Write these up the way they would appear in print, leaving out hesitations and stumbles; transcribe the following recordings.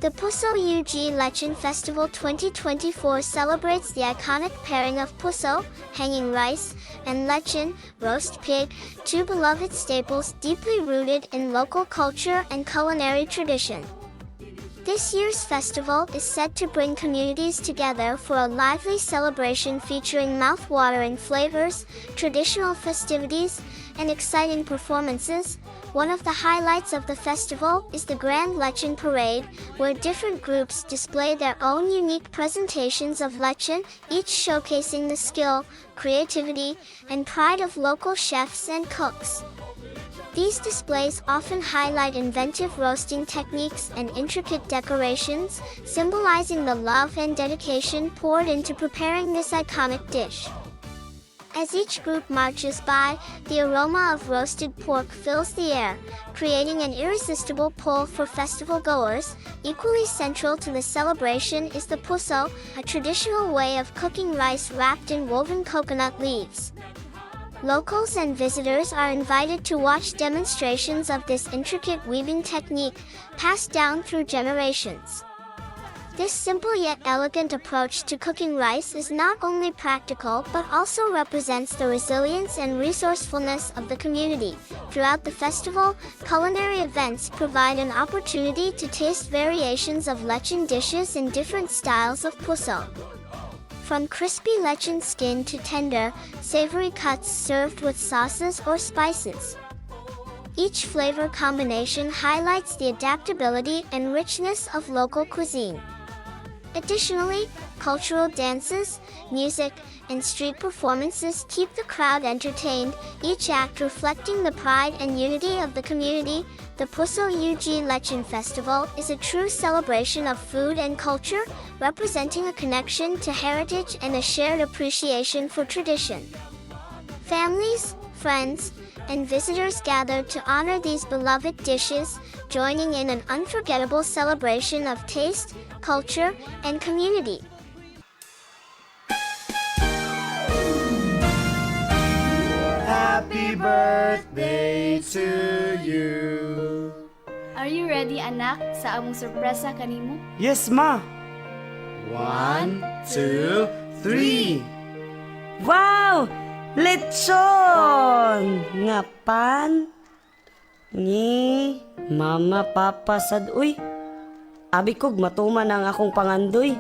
The Puso ug Lechon Festival 2024 celebrates the iconic pairing of puso, hanging rice, and lechon, roast pig, two beloved staples deeply rooted in local culture and culinary tradition. This year's festival is set to bring communities together for a lively celebration featuring mouth-watering flavors, traditional festivities, and exciting performances. One of the highlights of the festival is the Grand Lechon Parade, where different groups display their own unique presentations of lechon, each showcasing the skill, creativity, and pride of local chefs and cooks. These displays often highlight inventive roasting techniques and intricate decorations, symbolizing the love and dedication poured into preparing this iconic dish. As each group marches by, the aroma of roasted pork fills the air, creating an irresistible pull for festival goers. Equally central to the celebration is the puso, a traditional way of cooking rice wrapped in woven coconut leaves. Locals and visitors are invited to watch demonstrations of this intricate weaving technique, passed down through generations. This simple yet elegant approach to cooking rice is not only practical but also represents the resilience and resourcefulness of the community. Throughout the festival, culinary events provide an opportunity to taste variations of lechon dishes in different styles of puso. From crispy lechon skin to tender, savory cuts served with sauces or spices. Each flavor combination highlights the adaptability and richness of local cuisine. Additionally, cultural dances, music, and street performances keep the crowd entertained, each act reflecting the pride and unity of the community. The Puso ug Lechon Festival is a true celebration of food and culture, representing a connection to heritage and a shared appreciation for tradition. Families, friends, and visitors gather to honor these beloved dishes, joining in an unforgettable celebration of taste, culture, and community. Happy birthday to you. Are you ready, anak, sa among sorpresa kanimo? Yes, Ma. One, two, three. Wow! Lechon! Nga pan ni Mama, Papa sad uy. Abi kog matuman ang akong pangandoy.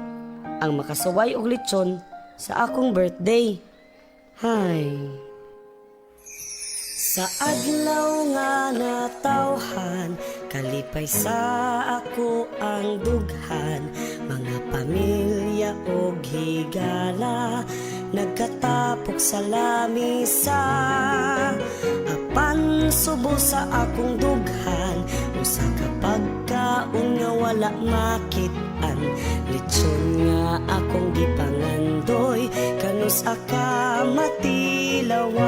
Ang makasuway og lechon sa akong birthday. Hay. Sa adlaw nga natawhan, kalipay sa ako ang dughan, mga pamilya og higala nagkatapok sa lamisa. Apan subo sa akong dughan, usa ka pagkaon nga wala makit-an, lechon nga akong gipangandoy, kanus-a ka matilawan.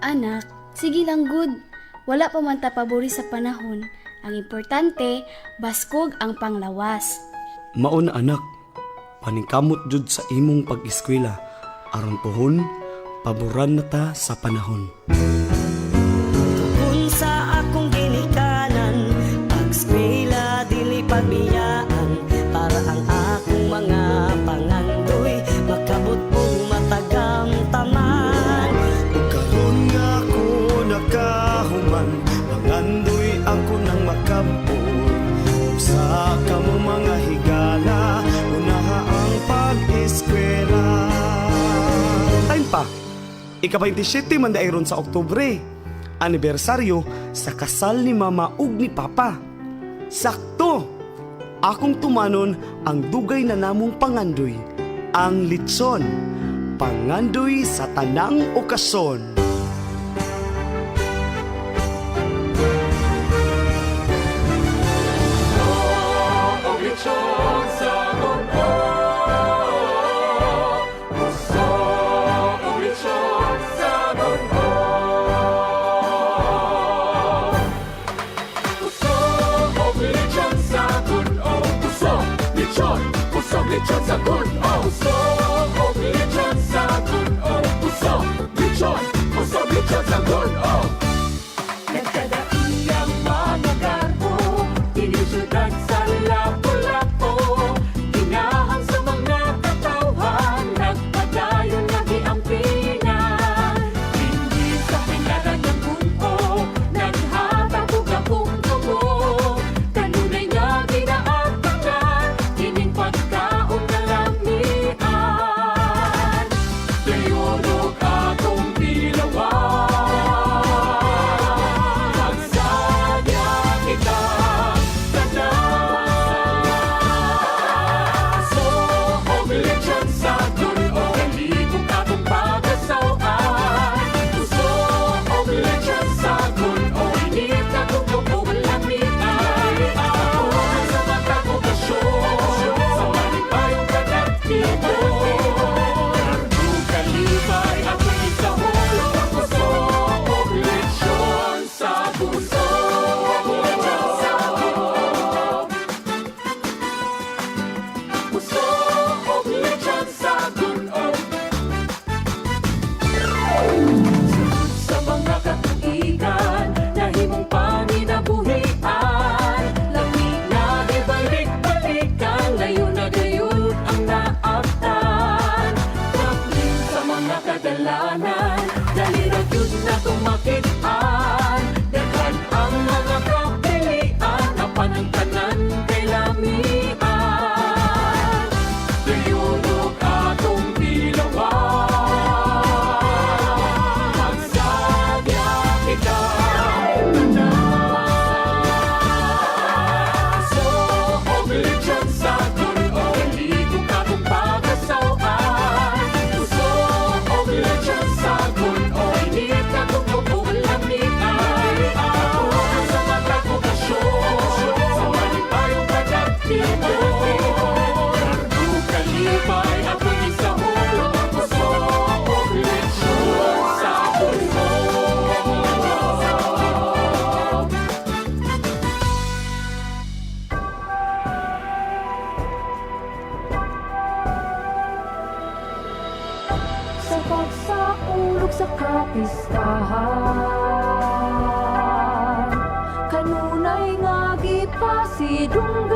Anak, sige lang gud. Wala pa man ta pabori sa panahon. Ang importante, baskog ang panglawas. Mao na, anak, paningkamot jud sa imong pag-eskwela aron puhon paboran na ta sa panahon. Tungkol sa akong ginikanan, pag-eskwela dili pagbiyaan, para ang akong mga pangandoy makabot og matagamtaman. Ug karon nga ako nakahuman, mangandoy ako nang makabot. Usa kamo mga higala, unaha ang pag-eskwela. Time pa. Ika-27 man diay ron sa Oktubre. Anibersaryo sa kasal ni Mama ug ni Papa. Sakto! Akong tumanon ang dugay na namong pangandoy, ang litson. Pangandoy sa tanang okasyon. Nagkadaiyang mga garbo. Apan ang tanan kay lamian. Tuyulog atong tilawan. Magsadya kita tanan. So, og lechon sa kun-o, Ligo katong pagasaw-an. So, og lechon sa kun-o, Init katong lamian. Kapuhan sa matag okasyon, sa malipayong panagtipon. Kalipay atong isahol. Puso og lechon sa kun-o. Sa pagsaulog sa kapistahan, kanunay nga gipasidunggan.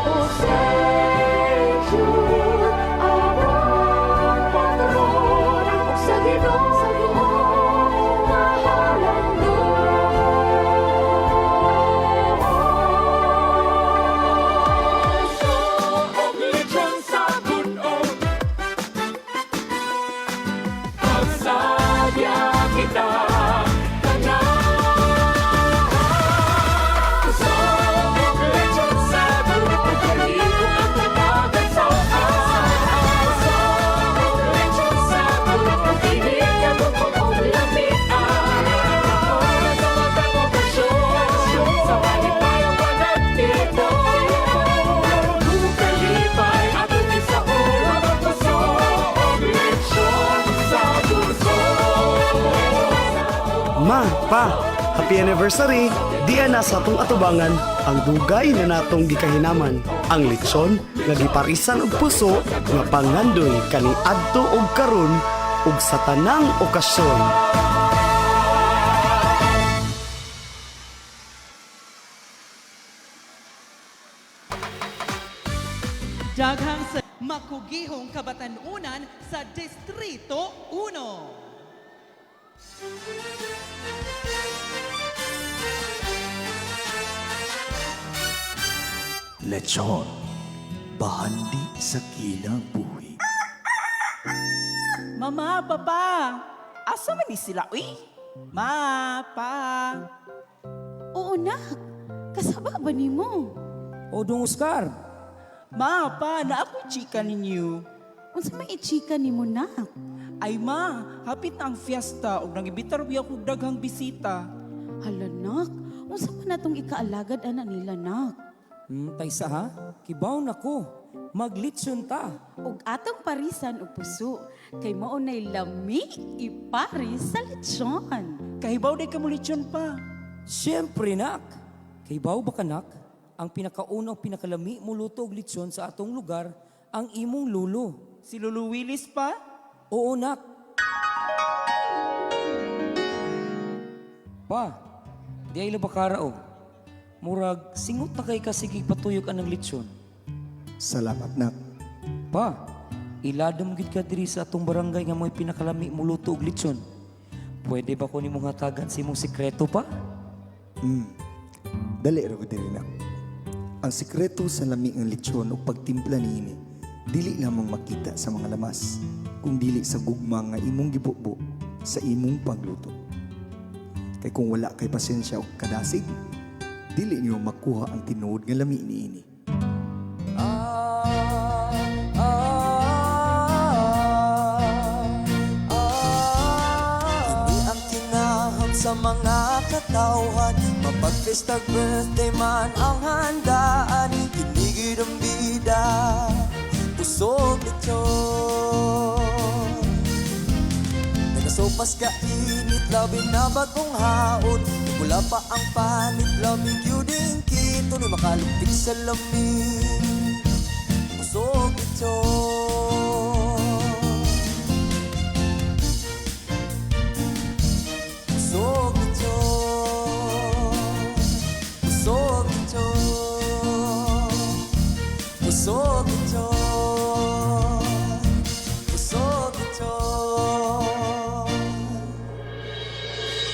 O Saint Jude, among patron, ug sa Ginoo mahalandon. Puso og lechon sa kun-o. Magsadya kita tanan. Puso og lechon sa kun-o, Kaligo ang pagkagasaw-an. Puso og lechon sa kun-o, Init katong lamian. Kapuhan sa matag okasyon, sa malipayong panagtipon. Kalipay atong isahol. Puso og lechon sa kun-o. Ma, pa, happy anniversary! Diya na sa atong atubangan ang dugay na natong gikahinaman. Ang lechon nga giparisan og puso nga pangandoy kaniadto og karon ug sa tanang okasyon. Daghang sa makugihong kabatanunan sa Distrito 1. Lechon, bahandi sa kinabuhi. Mama, papa, asa man ni sila, uy? Ma, pa. Oo nak, kasaba ba nimo? O Dong Oscar, Ma, pa, na ako chika ninyo. Unsa may ichika nimo nak? Ay ma, hapit na ang fiesta ug nangibitar biya kog daghang bisita. Hala nak, unsa man natong ikaalagad ana nila nak? Taysa ha, kibaw na ko, maglitson ta. Ug atong parisan og puso kay mao nay lami iparis sa lechon. Kahibaw day kamo lechon pa. Siyempre nak, kibaw ba ka nak, ang pinakaunang pinakalami mo luto og litson sa atong lugar, ang imong lulo. Si Lulu Willis pa? Oo nak. Pa, di ay labakara o. Murag, singot na kay kasigi patuyok anang litson. Salamat nak. Pa, iladom gid ka diri sa atong barangay nga mo'y pinakalami mo luto og litson. Pwede ba ko nimong hatagan sa imong sikreto pa? Dali ra ko diri nak. Ang sikreto sa lami ng lechon o pagtimpla niini, dili lamang makita sa mga lamas, kung dili sa gugma nga imong gibubo sa imong pagluto. Kay kung wala kay pasensya o kadasig, dili niyo makuha ang tinuod nga lami niini. Kini ang kinaham sa mga katawhan, mapagfestag birthday man ang handaan. Kinigid ang bida, pusog lechon. Nagasopas kainit, labi na bagong haon. Wala pa ang panit, labi gyud ang kito. Ni makalupit sa lamig, pusog lechon. Pusog lechon. Pusog lechon. Pusog lechon. Pusog lechon.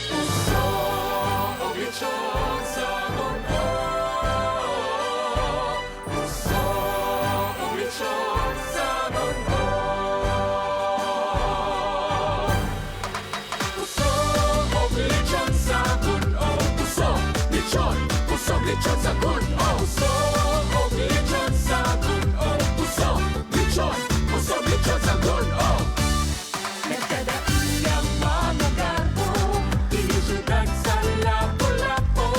Puso og lechon sa Puso og lechon sa Gun-o. Puso og lechon sa Gun-o. Puso, lechon, puso og lechon sa Gun-o. Nagkadaiyang mga garbo, kini syudad sa Lapu-Lapu.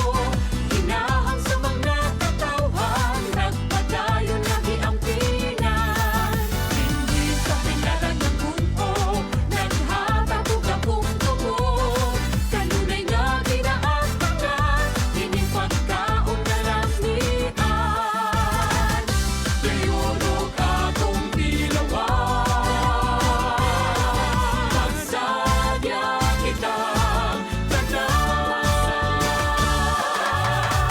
Kinahang sa mga katawhan, nagpadayon lagi ang pinan. Dinhi sa pinlaran ng Gun-o, naghatag og dakong tubong. Kanunay nga ginaatangan, kining pagkaon nga lamian. Dayunog atong tilawan, magsadya kitang tanan.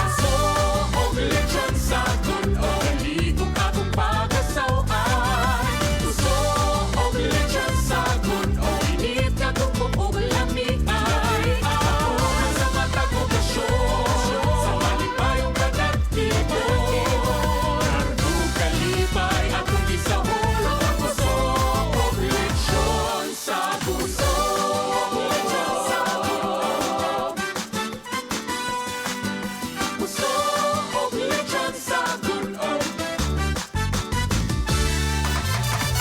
Puso og lechon sa Gun-o, Kalihok atong pagasaw-an. Puso og lechon sa Gun-o, Init nga og lamian. Hapunan sa matag okasyon, sa malipayong panagtibon. Ug kalipay atong gisahulog ang puso og lechon sa Gun-o. Lechon sa Gun-o. Puso og lechon sa Gun-o.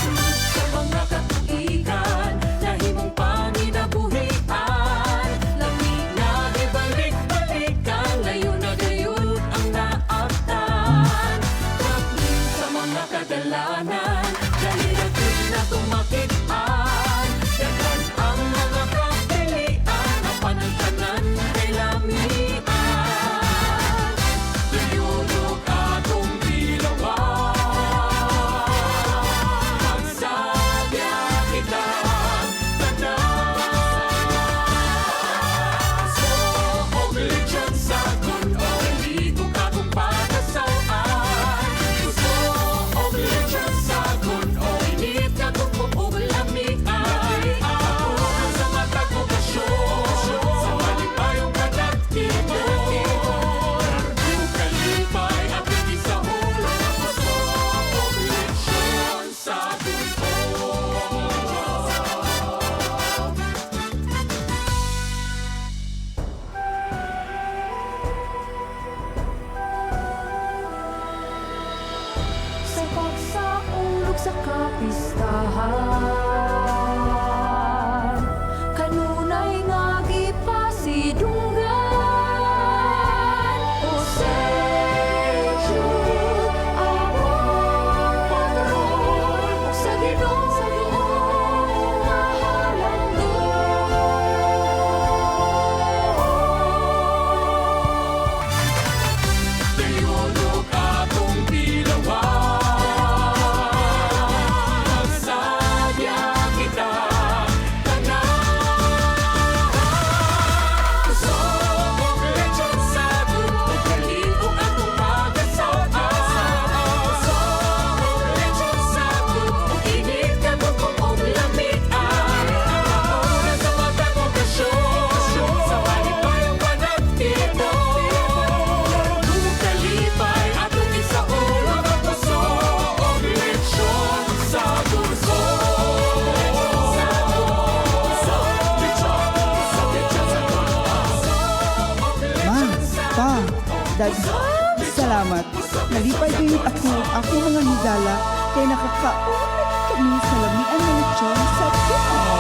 Sulod sa mga katuigan, nahimong panginabuhian. Lami nga gibalik-balikan, layo na gayud ang naabtan. Kapin sa mga kadalanan, dali na gyud natong makit-an. Daghan ang mga kapilian, apan ang tanan kay lamian. Dayunog atong tilawan, magsadya kitang tanan. Puso og lechon sa Gun-o, Kalihok atong pagasaw-an. Puso og lechon sa Gun-o, Init nga og lamian. Hapunan sa matag okasyon, sa malipayong panagtibon. Ug kalipay atong gisahulog ang puso og lechon sa Gun-o. Sa pagsaulog sa kapistahan, kanunay nga gipasidunggan. O Saint Jude, among patron, ug sa Ginoo nga halangdon. Dayunog atong tilawan, magsadya kita tanan. Puso og lechon sa Gun-o, Kalihok atong pagasaw-an. Puso og lechon sa Gun-o, Init nga og lamian. Hapunan sa matag okasyon, sa malipayong panagtibon. Ug kalipay atong gisahulog ang puso og lechon sa Gun-o. Lechon, puso, lechon sa Gun-o. Ma, Pa, daghang salamat. Nalipay gayud ako ug akong mga higala kay nakakaon na gyud kami sa lamian nga lechon sa Gun-ob.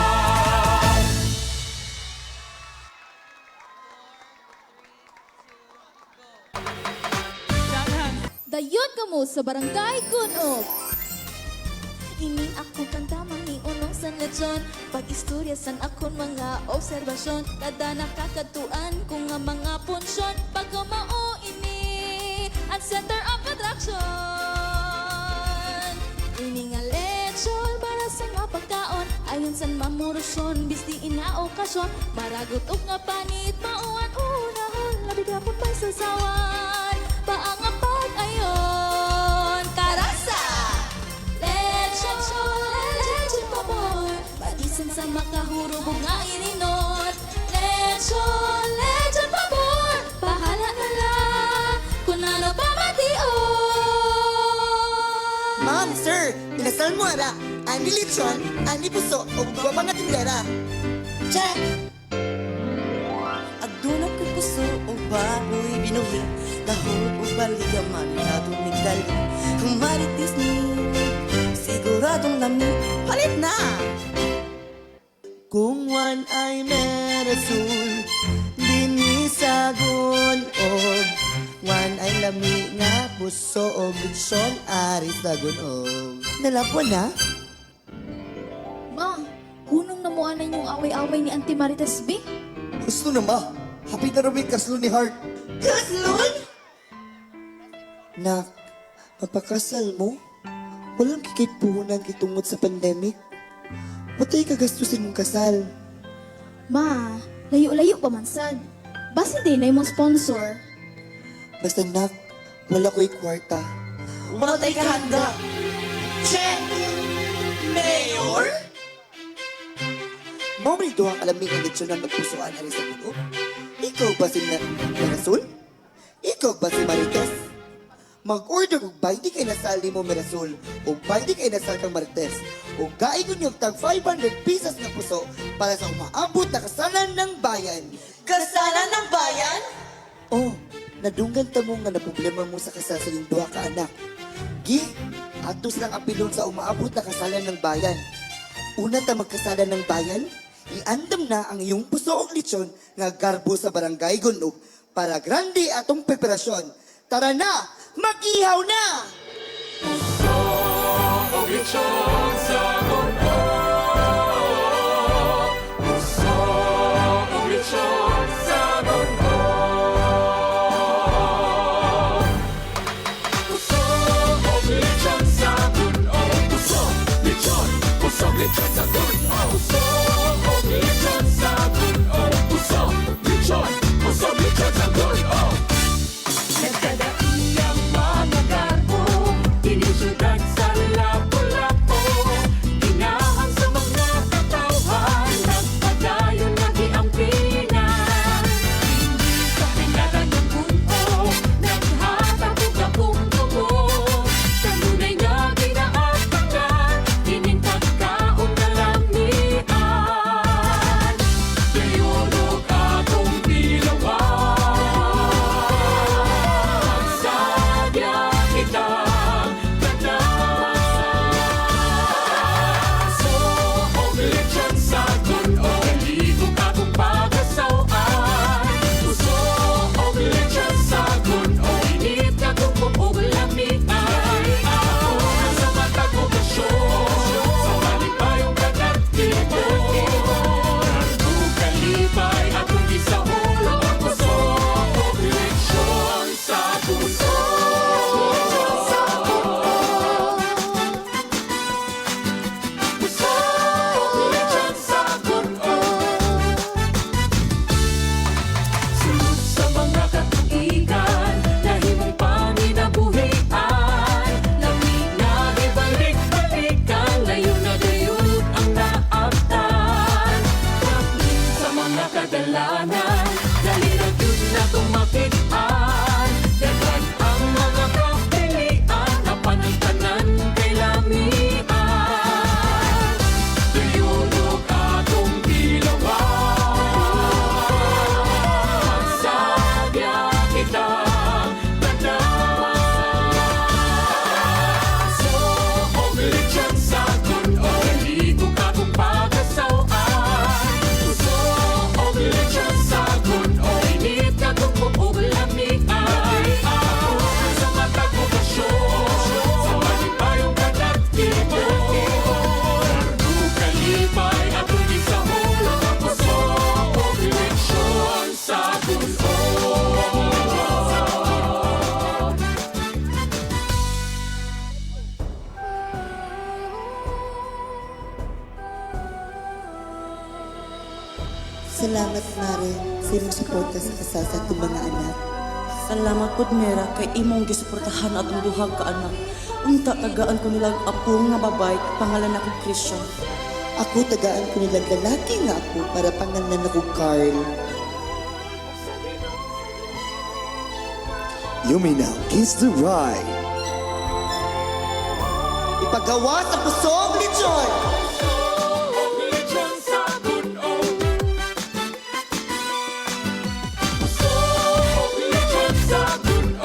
Dayon kamo sa Barangay Gun-ob. Ining akong kanta mangiunong san lechon. Pag-istorya san akong mga obserbasyon. Kada nakakatuan ko nga mga punsyon. Pagkamao ini ang center of attraction. Ini nga lechon para sa nga pagkaon. Ayon san mamurusyon bisti ina okasyon. Maragot og nga panit mauan unahon. Labi gapon may sasawan. Paanga pag-ayon. Karasa! Lechon, lechon pabor. Badisan sa makahurubog nga ininon. Lechon, lechon pabor. Bahala na lang kung ano pa mation. Ma'am, sir, inasal mo ara. Ani lechon, ani puso, o guwapa nga tindera. Check! Agdunot ko puso o baboy binuhi. Dahot ug baligya marinado migdali. Marites ni siguradong lami. Palit na! Kung wan ay merasul, dinhi sa Gun-ob. Wan ay lami nga puso og lechon ari sa Gun-ob. Nalapwan na? Ma, hunong namuanay yung away-away ni Auntie Marites B. Gusto na ma. Happy na rami kaslo ni Heart. Kaslon? Nak, magpakasal mo? Walang kikit puhunan kitungod sa pandemic. Matay kagastusin mong kasal. Ma, layo-layo pa man sad. Basta di na imong sponsor. Basta nak, wala ko'y kwarta. Matay ka handa. Check! Mayor? Mao man duha ka lami ang lechonan og pusoan ari sa Gun-ob. Ikaw ba si Merasul? Ikaw ba si Marites? Mag-order og 20 kay nasal nimo Merasul ug 20 kay nasal kang Marites. Ug kain og tag 500 pieces nga puso para sa umaabot na kasalan ng bayan. Kasalan ng bayan? Oh, nadunggan ta mo nga naproblema mo sa kasal sa iyong duha ka anak. Gi, atos lang apilon sa umaabot na kasalan ng bayan. Una ta magkasalan ng bayan, iandam na ang iyong puso og lechon nga garbo sa barangay Gun-ob para grande atong preparasyon. Tara na! Mag-ihaw na! Puso og lechon sa Gun-ob. Puso og lechon sa Gun-ob. Puso og lechon sa Gun-ob. Puso, lechon, puso, lechon sa Gun-ob. Puso og lechon sa Gun-ob. Puso, lechon, puso, lechon sa Gun-ob. Nagkadaiyang mga garbo, kini syudad sa Lapu-Lapu. Ginahan sa mga katawhan, nagpadayon lagi ang Pinas. Hindi sa pinlaran ng Gun-ob, naghatag og dakong dugo. Kanunay nga ginaapangan, kining pagkaon nga lamian. Dayunog atong tilawan. Magsadya kitang tanan. Puso og lechon sa Gun-ob, kalibog atong pagasaw-an. Puso og lechon sa Gun-ob, init nga tungkol og lamian. Ako sa matag okasyon, sa malipayong kanagtibon. Ug kalipay atong gisaulog ang puso og lechon sa Gun-ob. Puso og lechon sa Gun-ob. Sulod sa mga katuigan, nahimong panginabuhian. Lami nga gibalik-balikan, layo na gayud ang naabtan. Kapin sa mga kadalanan, dali na gyud natong makit-an. Daghan ang mga kapilian, apan ang tanan kay lamian. Dayunog atong tilawan. Magsadya kitang tanan. Puso og lechon sa Gun-ob, kalibog atong pagasaw-an. Puso og lechon sa Gun-ob, init nga tungkol og lamian. Ako sa matag okasyon, sa malipayong kanagtibon. Ug kalipay atong gisaulog ang puso og lechon sa Gun-ob. Salamat, Mare, sa imong suporta sa kasal sa atong mga anak. Salamat pod Mera kay imong gisuportahan atong duha ka anak. Unta tagaan ko nilang apo nga babay, pangalan ako Christian. Ako tagaan ko nilang lalaki nga ako para pangalan ako Carl. You may now kiss the bride. Ipagawa sa pusong lechon! Og lechon sa Gun-ob. Puso og lechon sa Gun-ob.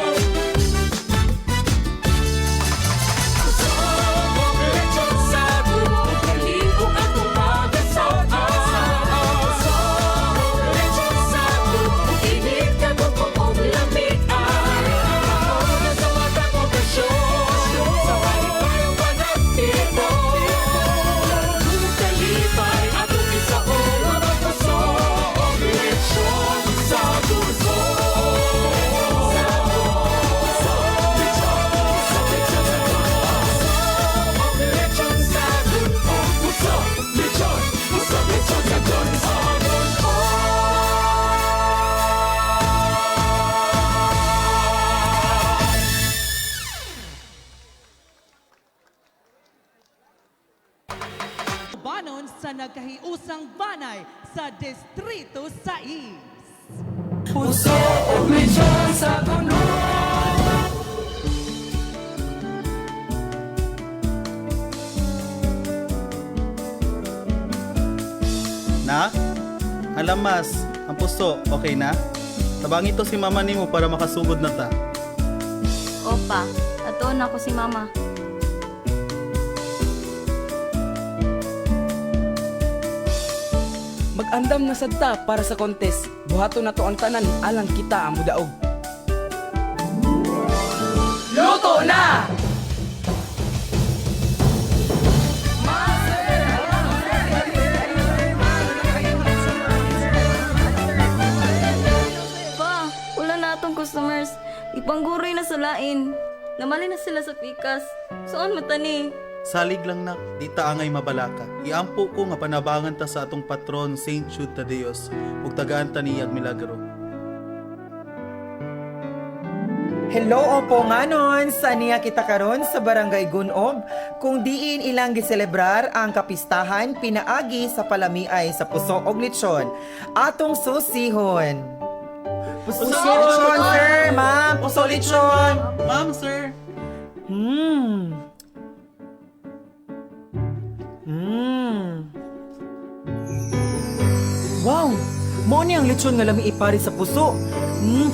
sa nagkahiusang banay sa Distrito 6. Puso og lechon sa Gun-ob. Na? Alamas, ang puso, okay na? Tabangi to si mama nimo para makasugod na ta. Opa, atuon ako si mama. Mag-andam na sad ta para sa contest. Buhaton na to ang tanan alang kita ang mudaog. Luto na! Pa, wala na atong customers. Ipangguroy na sa lain. Namali na sila sa pikas. Saan matani? Salig lang nak, di ta angay mabalaka. Iampo ko nga panabangan ta sa atong patron Saint Jude Tadeus ug tagaan ta niyag milagro. Hello, opo nga nun. Sa niya kita karon sa Barangay Gunob kung diin ilang giselebrar ang kapistahan pinaagi sa palamiay sa puso og lechon. Atong susihon. Puso lechon, sir, ma'am. Puso lechon. Ma'am, sir. Wow! Mao ni ang lechon nga lami ipari sa puso.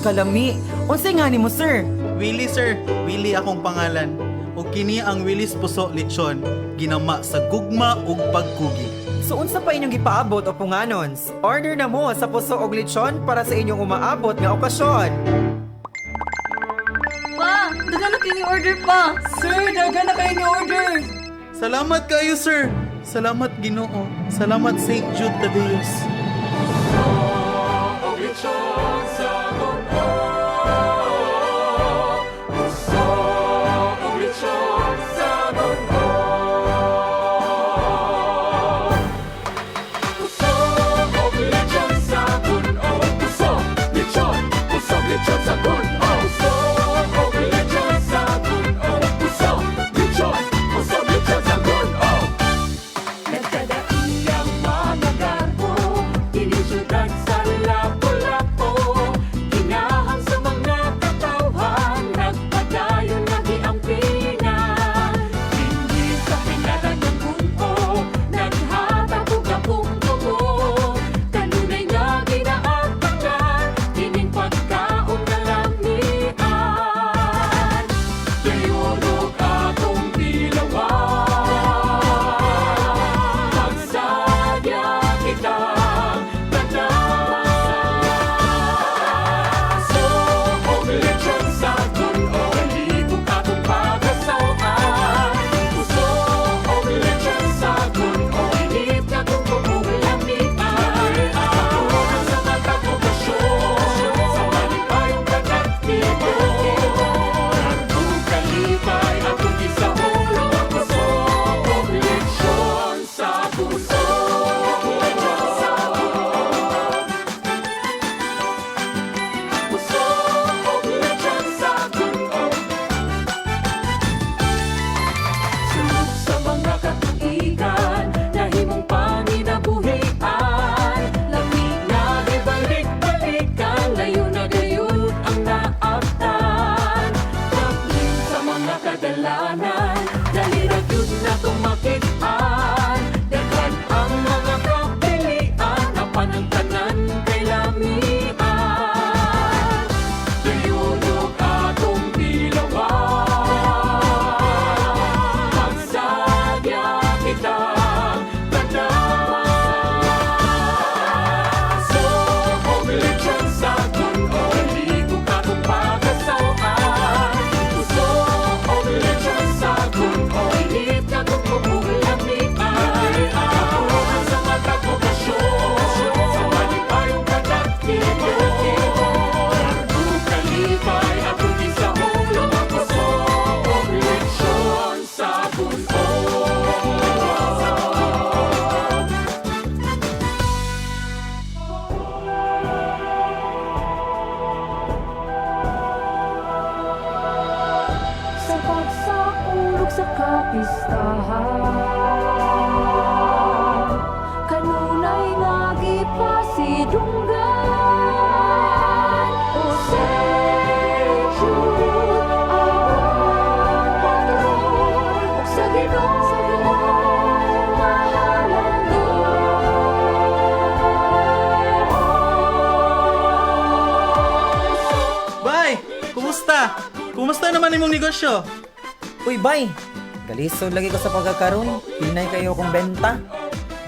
Kalami. Unsay nga nimo, sir? Willie sir, Willie akong pangalan. Ug kini ang Willie's Puso Lechon, ginama sa gugma ug pagkugi. So unsa pa inyong gipaabot o punganons? Order na mo sa puso og lechon para sa inyong umaabot nga okasyon. Pa, daghan na kini order pa. Sir, daghan na kayo ni order. Salamat kayo sir. Salamat Ginoo. Salamat Saint Jude Tadeus. Og lechon sa Gun-ob. Puso og lechon sa Gun-ob. Puso og lechon sa Gun-ob. Puso, lechon, puso, lechon sa Gun-ob. Puso og lechon sa Gun-ob. Puso, lechon, puso, lechon sa Gun-ob. Nagkadaiyang mga garbo, kini syudad sa Lapu-Lapu. Kinahang sa mga katawhan, nagpadayon lagi ang pinan. Dinhi sa pinlaran ng Gun-ob, naghatag og apong dugo. Kanunay nga ginaatangan, kining pagkaon nga lamian. Dayunog atong tilawan, magsadya kitang tanan. So, og lechon sa Gun-ob, kalibog atong pagasawan. Puso og lechon sa Gun-ob, init nga kung og lamian. Kakuha sa matag okasyon, sa malipayong panagtibok. Kargong kalipay atong gisaholo ang puso og lechon sa puso. Lechon sa Gun-ob. Puso og lechon sa Gun-ob. Sulod sa mga katuigan, nahimong panginabuhian. Lami nga gibalik-balikan, layo na gayud ang naabtan. Kapin sa mga kadalanan, dali ra gyud natong makit-an. Daghan ang mga kapilian, apan ang tanan kay lamian. Dayunog atong tilawan, magsadya kitang tanan. So, og lechon sa Gun-ob, kalibog atong pagasawan. Puso og lechon sa Gun-ob, init nga kung og lamian. Kakuha sa matag okasyon, sa malipayong panagtibok. Kargong kalipay atong gisaholo ang puso og lechon sa Gun-ob. Sa pagsaulog sa kapistahan. Kasidunggan O Saint Jude, among patron, ug sa Ginoo mahalandon. Bay! Kumusta? Kumusta naman imong negosyo? Uy, bay! Galisod lagi ko sa pagkakaroon. Hinay kayo kong benta.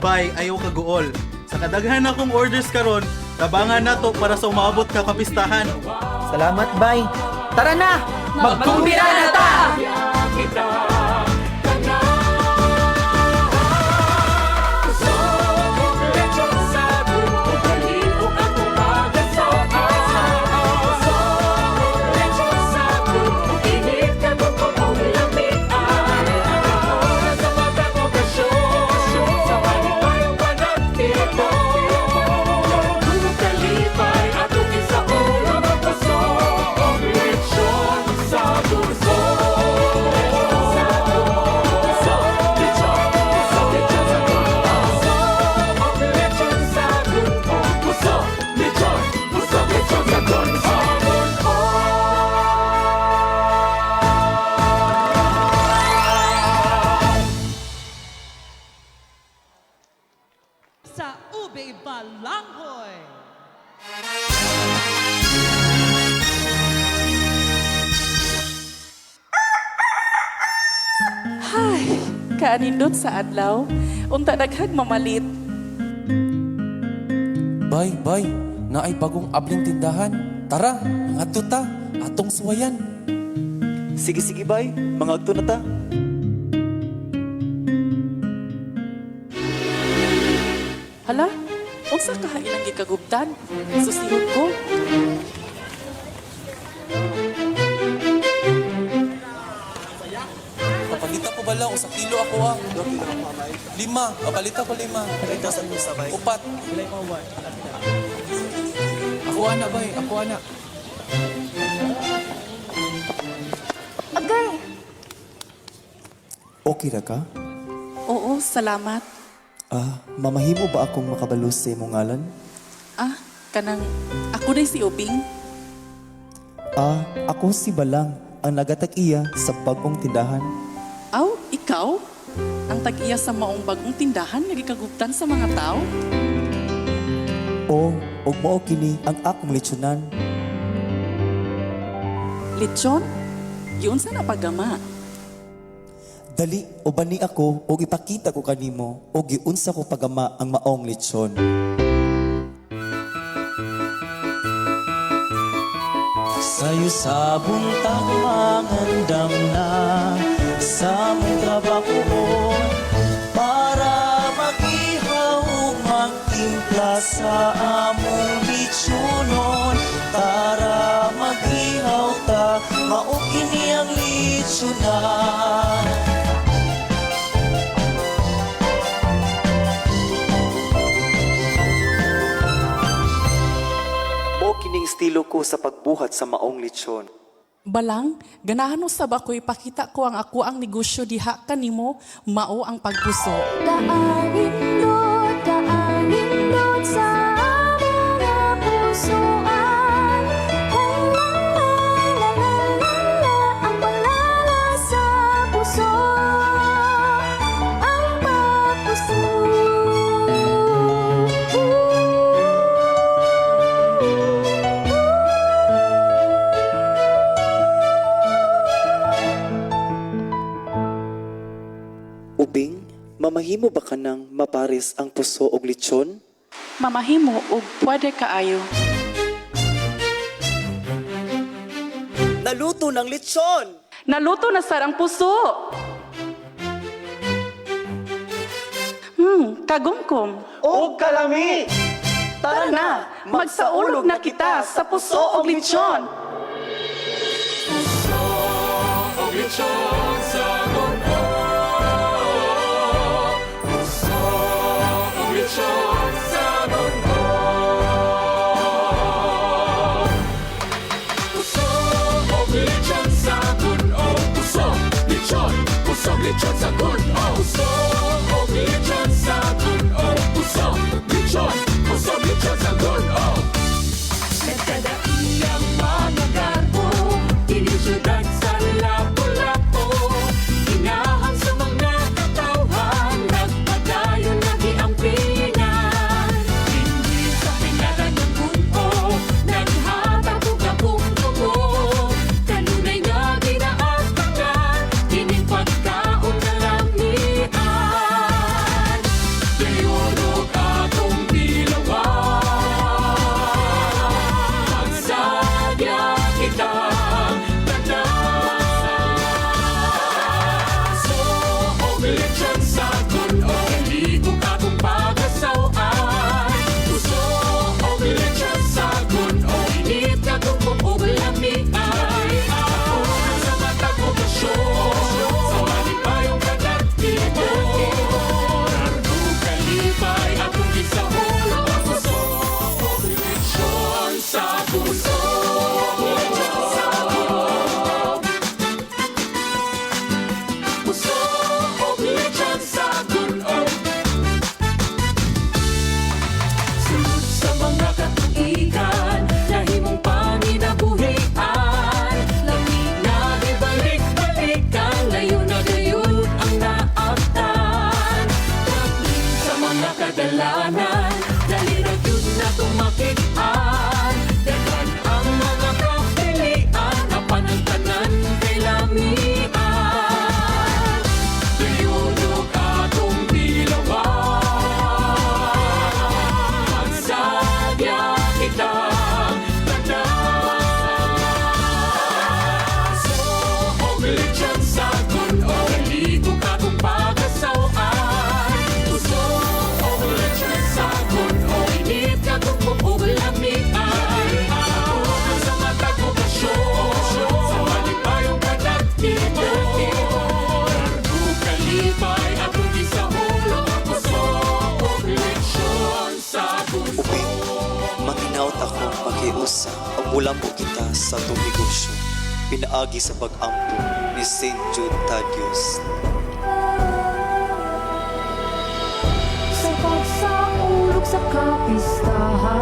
Bay, ayaw ka guol. Sa kadaghan akong orders karon, tabangan nato para sa umaabot ka kapistahan. Salamat, bay. Tara na! Magkumbira na ta! Sa Ube Balanghoy. Hay, kaanindot sa adlaw, unta daghag mamalit. Bay, bay, naay bagong abling tindahan. Tara, mangadto ta, atong suwayan. Sige, sige, bay. Mangagto na ta. Hala, unsa kaha ilang gikagubtan? Susihon ko. Papalita ko bala, usa kilo ako ah. Lima, papalita ko lima. Upat. Ako ana bay, ako ana. Agay! Okay ra ka? Oo, salamat. Ah, mamahimo ba akong makabalos sa imong ngalan? Ah, kanang ako day si Ubing. Ah, ako si Balang, ang nagatag-iya sa bagong tindahan. Aw, ikaw? Ang tag-iya sa maong bagong tindahan nga gikagubtan sa mga tao? O, ug mao kini ang akong lechonan. Lechon? Giunsa na pagama? Dali, ubani ako ug ipakita ko kanimo og giunsa ko pagama ang maong lechon. Sayo sa buntag mangandam na sa among trabaho para magihaw ug magtimpla sa among litsunon. Tara magihaw ta, mao kini ang litsunan. Mao kining estilo ko sa pagbuhat sa maong lechon. Balang, ganahan usab ako ipakita ko ang ako ang negosyo diha kanimo, mao ang pagpuso. Kaanindot, kaanindot sa among pusoan. Hey, la, la, la, la, la, la, ang panglala sa puso, ang pagpuso. Ubing, mamahimo ba ka nang mapares ang puso og lechon? Mamahimo og pwede kaayo. Naluto ng lechon! Naluto na sar ang puso. Kagumkom. Og kalami! Tara na, magsaulog na kita sa puso og lechon. Lechon sa Gun-ob. Puso og lechon sa Gun-ob. Puso og lechon sa Gun-ob. Puso, lechon, puso, lechon sa Gun-ob. Puso og lechon sa Gun-ob. Puso, lechon, puso, lechon. Mulambo kita sa atong negosyo pinaagi sa pag-ampo ni St. Jude Thaddeus. Sa pagsaulog sa kapistahan,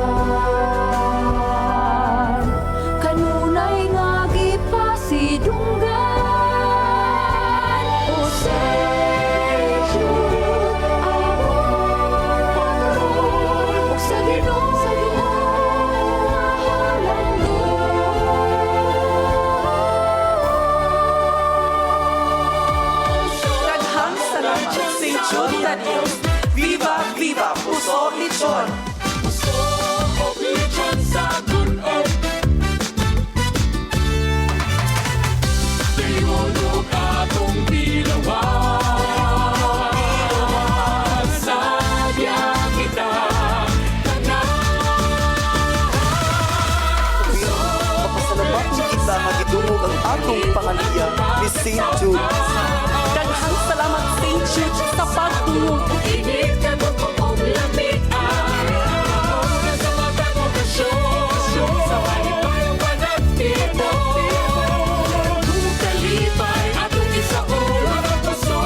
kanunay nga gipasidunggan. O Saint Jude, among patron, ug sa Ginoo halangdon. Daghang salamat, St. Jude Thaddeus. Viva, viva, puso lechon! Puso og lechon sa Gun-ob. Tingulog atong tilawan. Sadya kita tanan. Mapasalamaton kita nga gidungog ang atong pangaliya ni St. Jude. Daghang salamat, St. Jude, sa pagdungog. Init ka og lamig ang sa matag okasyon. Sa malipayong panagtipon, kung kalipay atong isaulog ang puso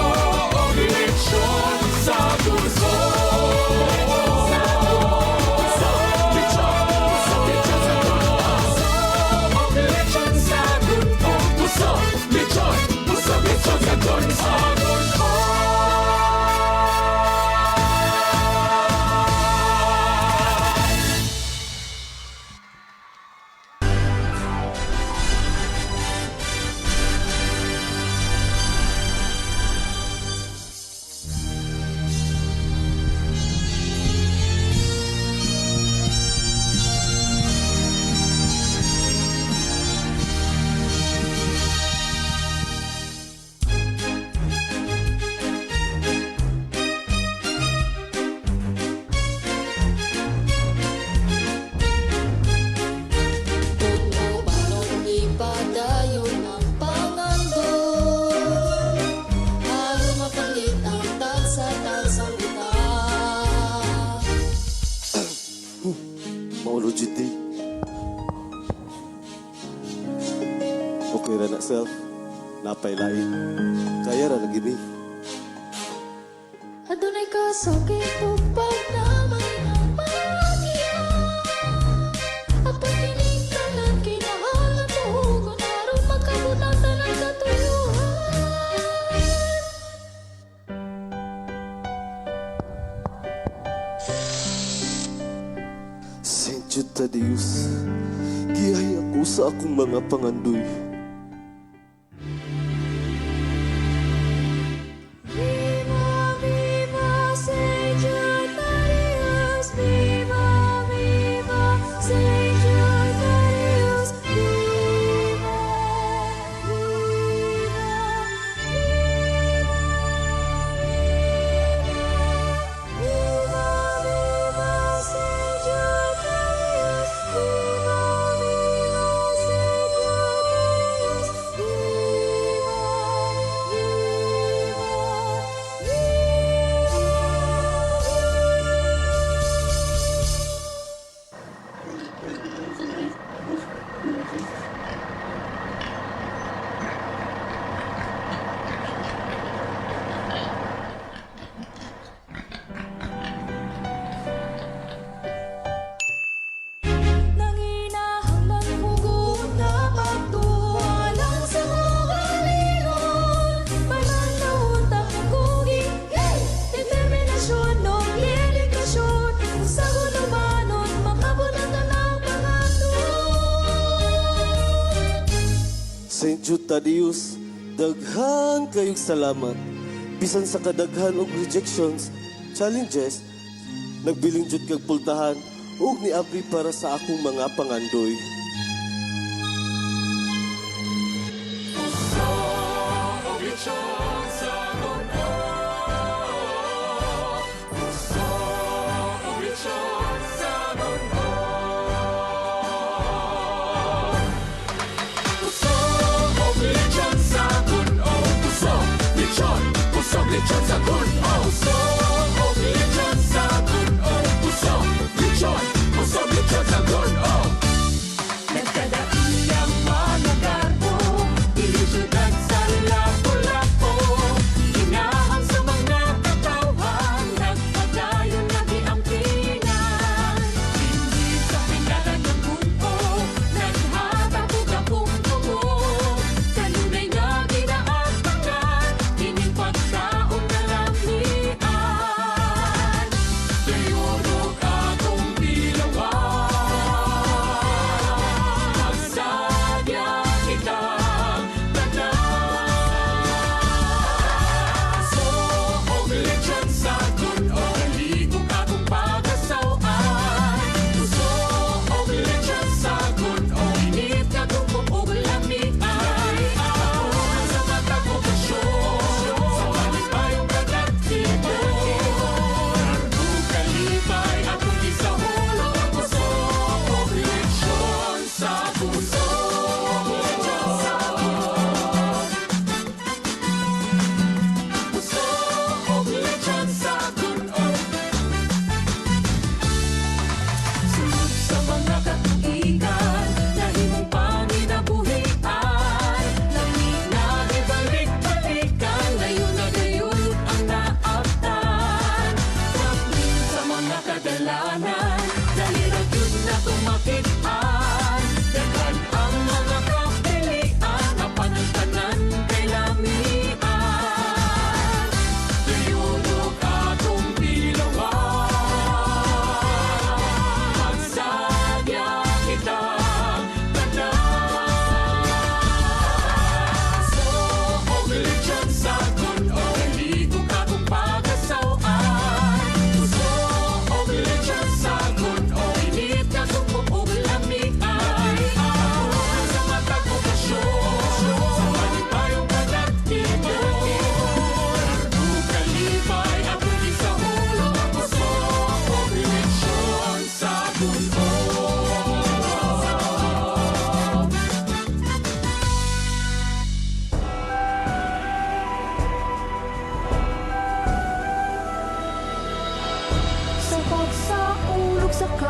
og lechon sa Gun-ob. Lechon, puso, lechon sa Gun-ob. Og lechon sa Gun-ob. Puso, lechon, puso, lechon sa Gun-ob. Kung ipadayon ang pangandoy, aron mapalit ang tagsa-tagsang butang. Maulo jud di. Okay ra na self. Napay lain. Kaya ra lagi ni. Adunay kasakit ug pagdamay ng magiya. Apan kining tanan kinahanglan tugon aron makabot ang tanang katuyuan. St. Jude Thaddeus, giyahi ako sa akong mga pangandoy. Viva, viva, Saint Jude Thaddeus. Viva, viva, Saint Jude Thaddeus. Viva, viva, viva, viva, viva, Saint Jude Thaddeus. Viva, viva, Saint Jude Thaddeus. Viva, viva, Nanginahanglan hugot nga pagtuwa lang sa kaugalingon. Panan utak kugi, hey! Determinasyon ug dedikasyon. Kung sa gulubanon, makabot ang tanang pangandoy. St. Jude Thaddeus, daghan kayong salamat. Bisan sa kadaghan og rejections, challenges, nagbilin jud kag pultahan ug niabri para sa akong mga pangandoy. Puso og lechon sa Gun-ob. Puso og lechon sa Gun-ob. Puso og lechon sa Gun-ob. Puso, lechon, puso, lechon sa Gun-ob. Puso og lechon sa Gun-ob. Puso, lechon, puso, lechon sa Gun-ob.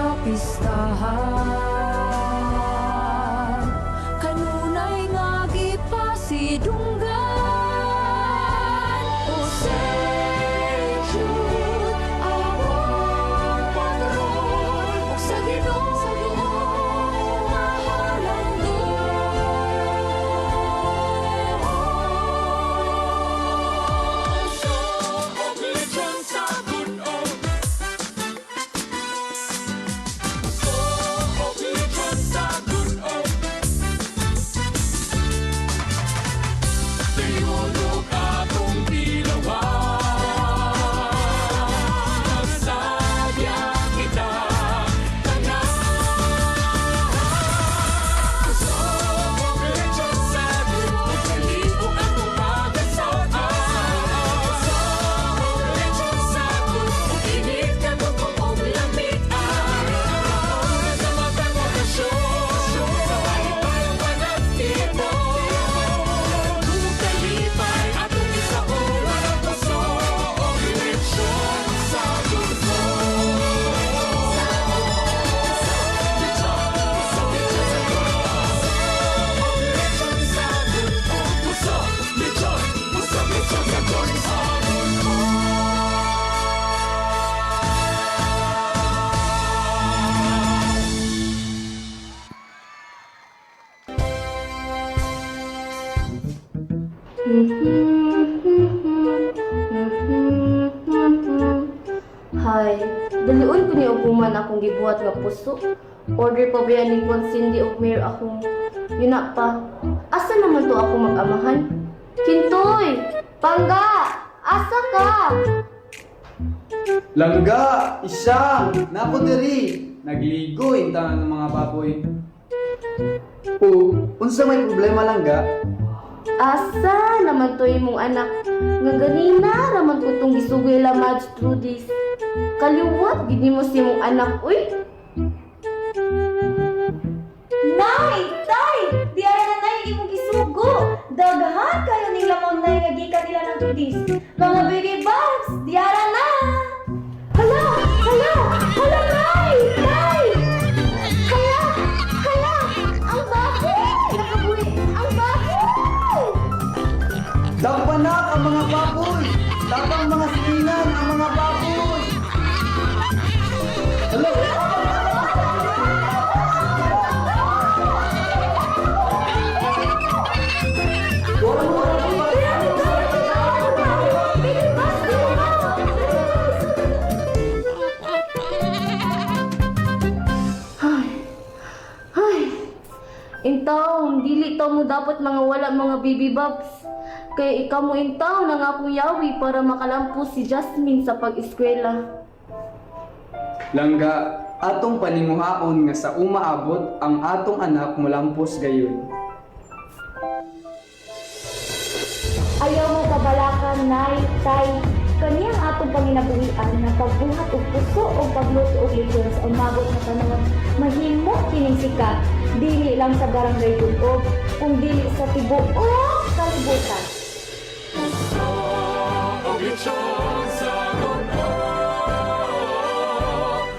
Kapistahan kanunay nga gipasidunggan. O Saint Jude, among patron, ug sa Ginoo mahalandong. Puso og lechon sa Gun-ob. Puso og lechon sa Gun-ob. Tiyulog atong tilawan. Nagsadya kita tanan. Puso og lechon sa Gun-ob. Kalibog atong pagasaw-an. Puso og lechon sa Gun-ob. Init kagugong og lamian. Sa matag okasyon, sa malipayong panagtipon. Kung kalipay atong isaon ang puso og lechon sa Gun-ob. Lechon, puso, lechon sa Gun-ob. Lechon sa Gun-ob. Puso, lechon, puso, lechon sa Gun-ob. Hay, dalion ko ni og akong gibuhat nga puso. Order pa ba ni Kwan Cindy og Mayor akong yun na pa. Asa naman to ako mag-amahan? Kintoy! Pangga! Asa ka? Langga, isang, nako diri. Nagligo intangan ng mga baboy. O, unsa may problema, langga? Asa naman to imong anak? Nga ganina raman ko tong gisugoy la Madge Trudis. Kaliwat gid nimo si imong anak, uy. Nay! Tay! Di ara na nay imong gisugo. Daghan kayo ning lamang nay nga gikan nila ng Trudis. Mga baby bugs, di ara na! Hala! Hala! Hala, nay! Nay! Hala! Hala! Ang baboy! Nakabuhi! Ang baboy! Dampanak ang mga baboy! Tapang mga silingan ang mga baboy! Hello! Ay! Ay! Intaw, dili taw mo dapat mga wala mga baby bobs. Kaya ikaw mo intaw na nga akong yawi para makalampos si Jasmine sa pag-eskwela. Langga, atong paninguhaon nga sa umaabot ang atong anak molampos gayon. Ayaw mo kabalakan, Nay, Tay. Kaniyang atong panginabuhian nga pagbuhat og puso o pagluto og lechon sa umabot nga panahon, mahimo kining sikat dili lang sa barangay Gun-ob, kung dili sa tibuok kalibutan. Puso og lechon sa Gun-ob.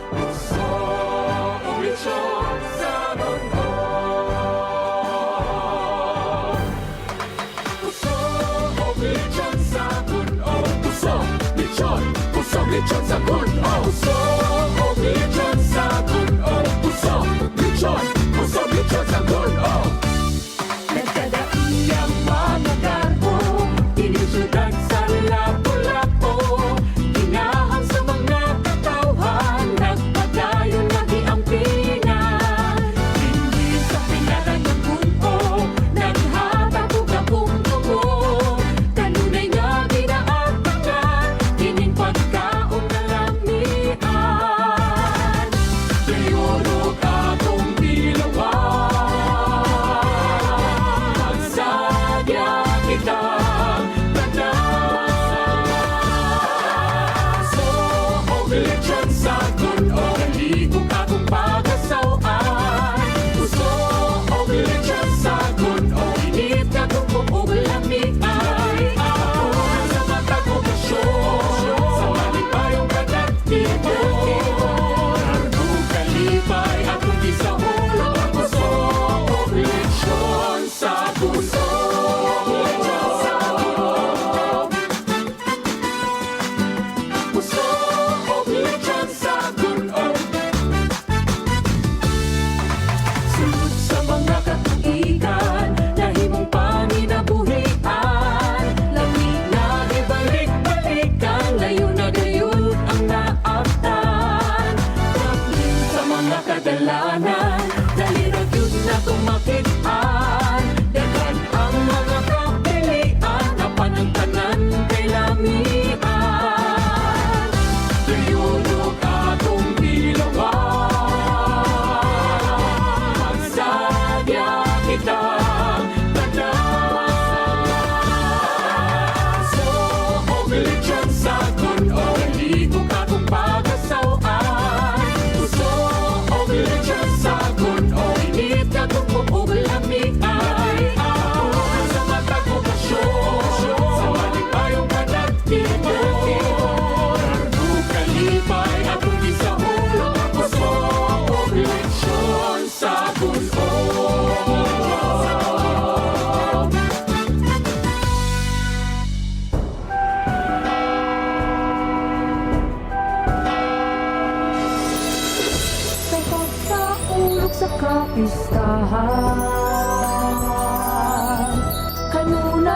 Puso og lechon sa Gun-ob. Puso og lechon sa Gun-ob. Puso, lechon, puso, lechon sa Gun-ob. Puso og lechon sa Gun-ob. Puso, lechon, puso, lechon sa Gun-ob. Nagkadaiyang mga garbo, kining syudad sa Lapu-Lapu. Kinahang sa mga katawhan, nagpadayon nga giampingan. Dinhi sa pinatan ng Gun-ob, naghatag og dakong dugo. Kanunay nga ginaatangan, kining pagkaon nga lamian. Dayunog atong tilawan. Magsadya kita tanan. Puso og lechon sa Gun-ob, kaligog akong pagasaw-an. Puso og lechon sa Gun-ob, init kagugong og lamian. Apuhan sa matag okasyon, sa malipayong panagtipon. Kargog kalipay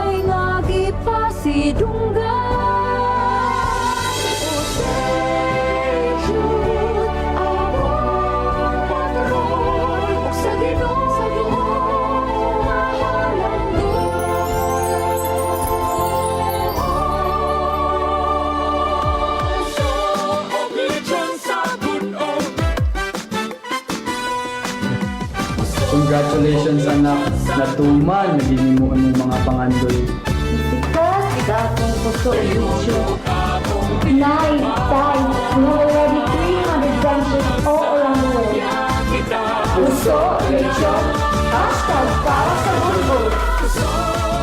Kalipay nga gipasidunggan. O Saint Jude, among patron, ug sa Ginoo mahalandong. Puso og lechon sa Gun-ob. Congratulations, anak, natuman na nimo ang mga pangandoy. Sikat gid akong puso ug lechon. Nay, Tay, we have already 300 branches all around the world. Puso, lechon, #ParaSaGun-ob. Puso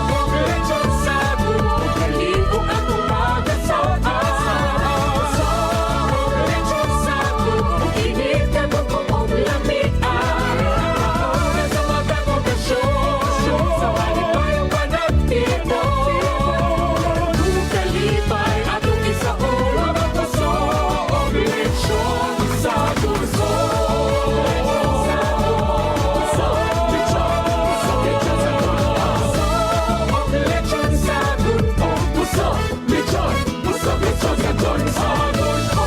og lechon sa Gun-ob, kalibog atong magasaan. Puso og lechon sa Gun-ob, init kag og lamian. Sa matag okasyon, sa malipayong panagtipon. Kung kalipay atong isaon, ang puso og lechon sa Gun-ob. Puso, lechon, puso, lechon sa Gun-ob. Puso og lechon sa Gun-ob. Puso, lechon, puso, lechon sa Gun-ob.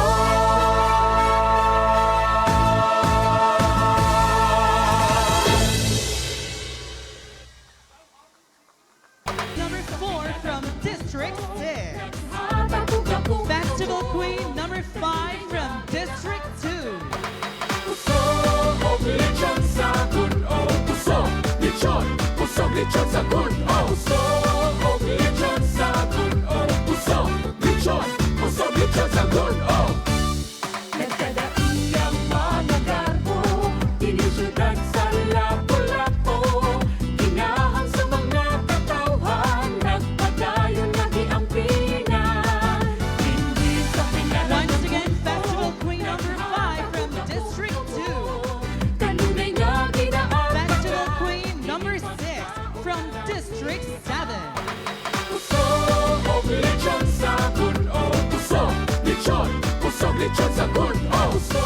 Number 4 from District 6. Festival Queen number 5 from District 2. Puso og lechon sa Gun-ob. Puso, lechon, puso, lechon sa Gun-ob. Puso og lechon sa Gun-ob. Puso, lechon, puso, lechon sa Gun-ob. Nagkadaiyang mga garbo, kini syudad sa Lapu-Lapu. Kinahang sa mga katawhan, nagpadayon nga giampinan. Hindi sa Once again, Festival Queen number 5 from District 2. Kanunay nga ginaampinan. Festival Queen number 6 from District 7. Puso og lechon sa Gun-ob. Puso, lechon, puso, lechon sa Gun-ob. Puso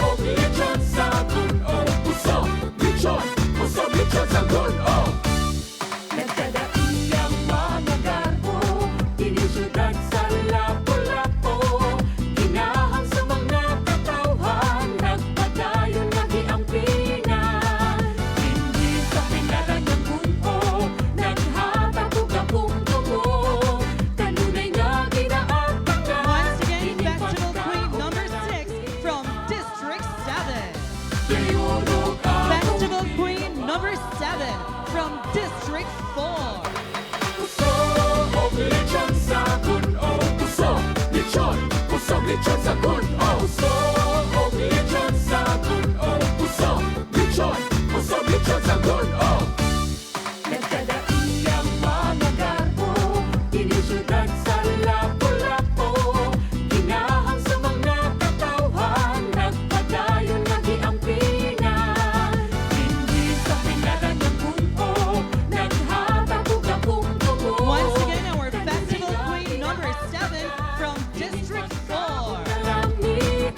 og lechon sa Gun-ob. Puso, lechon, puso, lechon sa Gun-ob. Nagkadaiyang mga garbo, kini syudad sa Lapu-Lapu. Kinahang sa mga katawhan, nagpadayon nga giampinan. Hindi sa pinalan ng Gun-ob, naghatag og dakong dugo. Kanunay nga ginaabangan. Once again, Festival Queen number 6 from District 7. Festival Queen number 7 from District 4. Puso og lechon sa Gun-ob. Puso, lechon, puso, lechon sa Gun-ob. Puso og lechon sa Gun-ob. Puso, lechon, puso, lechon sa Gun-ob. Nagkadaiyang mga garbo, kini syudad sa Lapu-Lapu. Kinahang sa mga katawhan, nagpadayon nga giampinan. Hindi sa pinalan ng Gun-ob, naghatag og dakong dugo. Once again, our Festival Queen number 7 from District 4. Kalamian,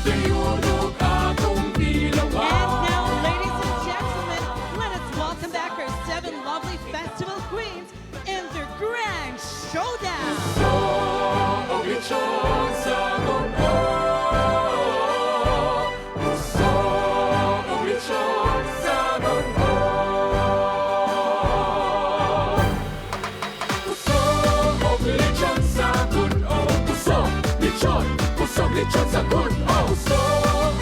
Diyurog atong dilawan. And now, ladies and gentlemen, let us welcome back our seven lovely festival queens in their grand showdown. Puso og lechon sa Gun-ob. Puso og lechon sa Gun-ob. Puso og lechon sa Gun-ob. Puso, lechon, puso, lechon sa Gun-ob. Puso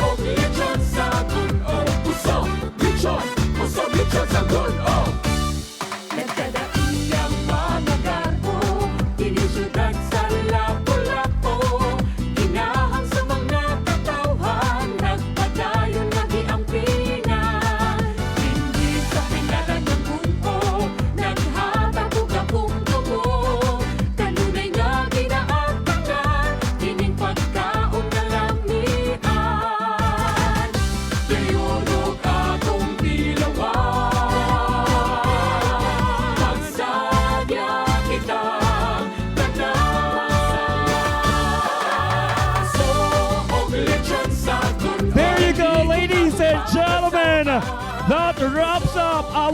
og lechon sa Gun-ob. Puso, lechon, puso, lechon sa Gun-ob. Nagkadaiyang mga garbo, kini syudad sa Lapu-Lapu.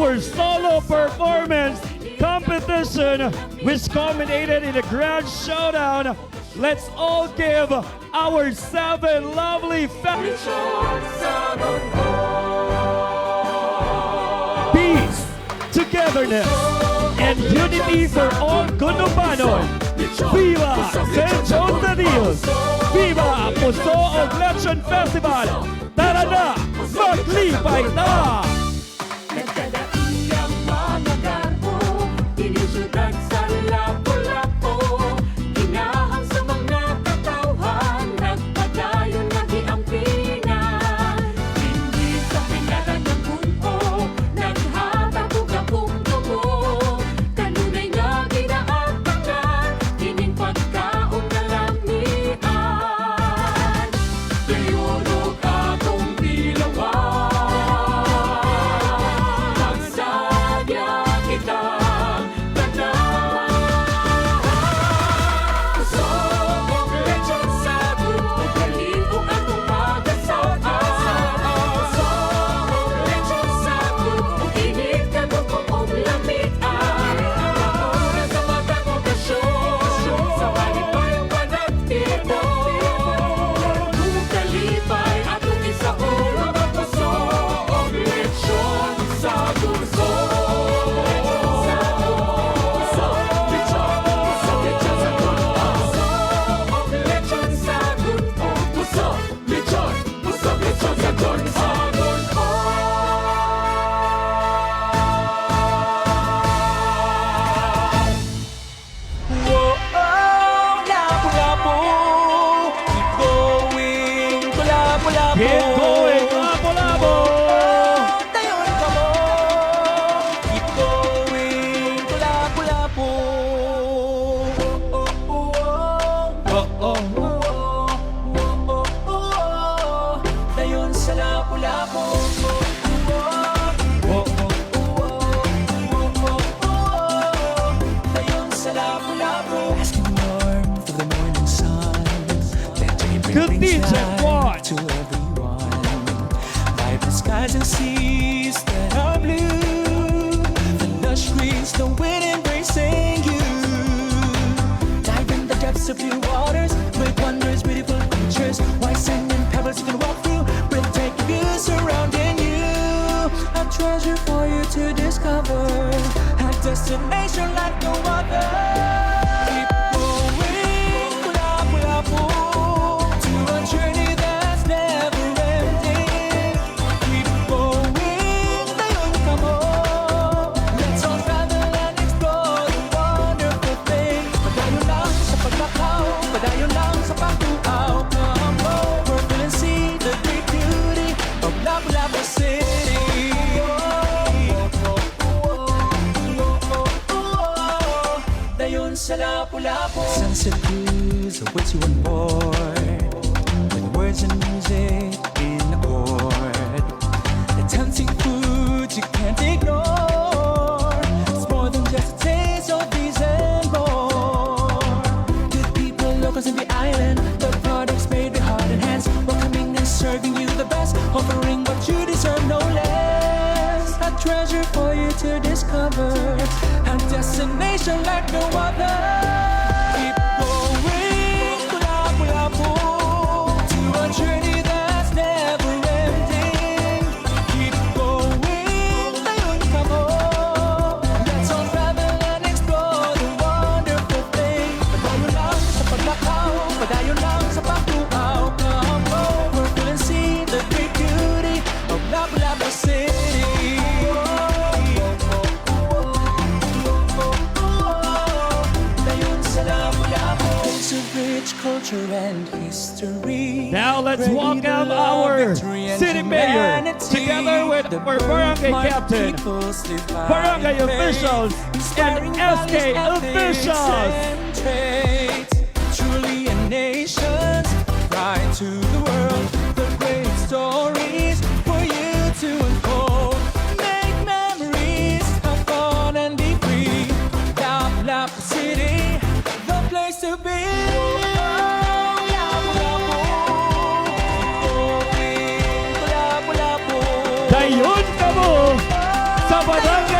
our solo performance competition, which culminated in a grand showdown. Let's all give our seven lovely peace, togetherness, and unity for all Gunubanon. Viva St. Jude Thaddeus! Viva Puso og Lechon Festival! Tara na! Maglipay na! Nagkadaiyang mga garbo, kini syudad sa Lapu-Lapu. Kinahang sa mga katawhan, nagpadayon lagi ang pinan. Dinhi sa pingalan ng Gun-ob, naghatag og akong dugo. Kanunay nga ginaatangan, kining pagkaon nga lamian. Dayon og atong tilawan, magsadya kita tanan. Puso og lechon sa Gun-ob, kalibog atong pag-asawa. Puso og lechon sa Gun-ob, init kagutom og lamian. Paura sa matag okasyon, sa malipayong panagtipon. Kung kalipay atong isaulog ang puso og lechon sa Gun-ob. Puso, lechon, puso, lechon sa Gun-ob. Puso og lechon sa Gun-ob. Puso, lechon, puso, lechon sa Gun-ob. Whoa, oh, Lapu-Lapu. Keep going to Lapu-Lapu. Keep going, Lapu-Lapu. Oh, dayon kamo. Keep going to Lapu-Lapu. Oh. Dayon sa Lapu-Lapu. Oh. Dayon sa Lapu-Lapu. Basking warmth of the morning sun. That daybreak Good brings DJ light Juan. to everyone. Vibrant skies and seas that are blue. The lush green snow wind embracing you. Dive in the depths of blue waters with wondrous beautiful creatures. White sand and pebbles you can walk through. Breathtaking views surrounding you. A treasure for you to discover. A destination like no other. Keep going, Lapu-Lapu, to a journey that's never ending. Keep going, dayon kamo. Let's all travel and explore the wonderful things. Padayon lang sa paglakaw, padayon lang sa pagtuaw. Come over and see the great beauty of Lapu-Lapu City. Oh. Dayon sa Lapu-Lapu. Sunset cruise awaits you on board with words and music in accord. The tempting food you can't ignore. It's more than just a taste of these and more. Good people, locals in the island. The products made with heart and hands, welcoming and serving you the best, offering what you deserve, no less. A treasure for you to discover, a destination like no other. Keep going, Lapu-Lapu, to a journey that's never ending. Keep going, dayon kamo. Let's all travel and explore the wonderful things. Padayon lang sa paglakaw, padayon lang sa pagtuaw. Come over and see the great beauty of Lapu-Lapu City. Oh. Dayon sa Lapu-Lapu. Place of rich culture and history. Now let's Pray welcome the love, our victory, and city mayor humanity. together with The our barangay birthmark captain, peoples live by barangay faith, officials, and inspiring SK values, ethics, officials. and traits. Truly a nation's pride to the world. The great stories for you to unfold. Make memories, have fun and be free. Lapu-Lapu City, the place to be. Lapu-Lapu, Lapu-Lapu. Dayon kamo sa Barangay.